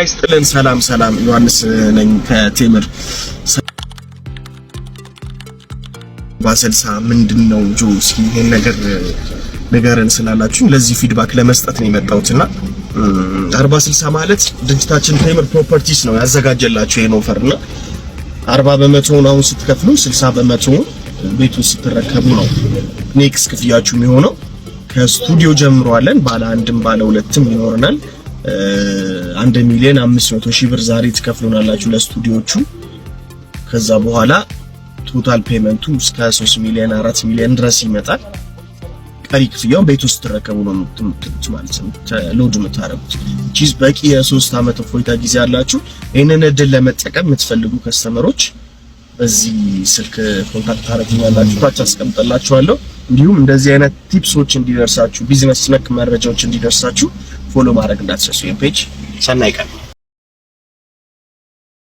ይስጥልን። ሰላም ሰላም፣ ዮሐንስ ነኝ ከቴምር። 70 ምንድን ነው ጆ፣ እስኪ ይሄን ነገር ንገረን ስላላችሁ ለዚህ feedback ለመስጠት ነው የመጣሁትና 40/60 ማለት ድርጅታችን ቴምር ፕሮፐርቲስ ነው ያዘጋጀላችሁ ይሄን offer። እና 40 በመቶውን አሁን ስትከፍሉ 60 በመቶውን ቤቱን ስትረከቡ ነው next ክፍያችሁ የሚሆነው። ከስቱዲዮ ጀምሮ አለን፣ ባለ አንድም ባለ ሁለትም ይኖረናል። 1,500,000 ብር ዛሬ ትከፍሉናላችሁ ለስቱዲዮቹ። ከዛ በኋላ total payment ኡ እስከ 3 ሚሊዮን 4 ሚሊዮን ድረስ ይመጣል። ቀሪ ክፍያውን ቤት ውስጥ ትረከቡ ነው የምትሉት ማለት ነው፣ load የምታደርጉት ቺዝ በቂ የ3 ዓመት እፎይታ ጊዜ አላችሁ። ይህንን እድል ለመጠቀም የምትፈልጉ customer ኦች በዚህ ስልክ contact ታደርጉኛላችሁ፣ ታች አስቀምጥላችኋለሁ። እንዲሁም እንደዚህ አይነት tips ኦች እንዲደርሳችሁ፣ ቢዝነስ ነክ መረጃዎች እንዲደርሳችሁ follow ማድረግ እንዳትረሱ። ይሄን page። ሰናይ ቀን።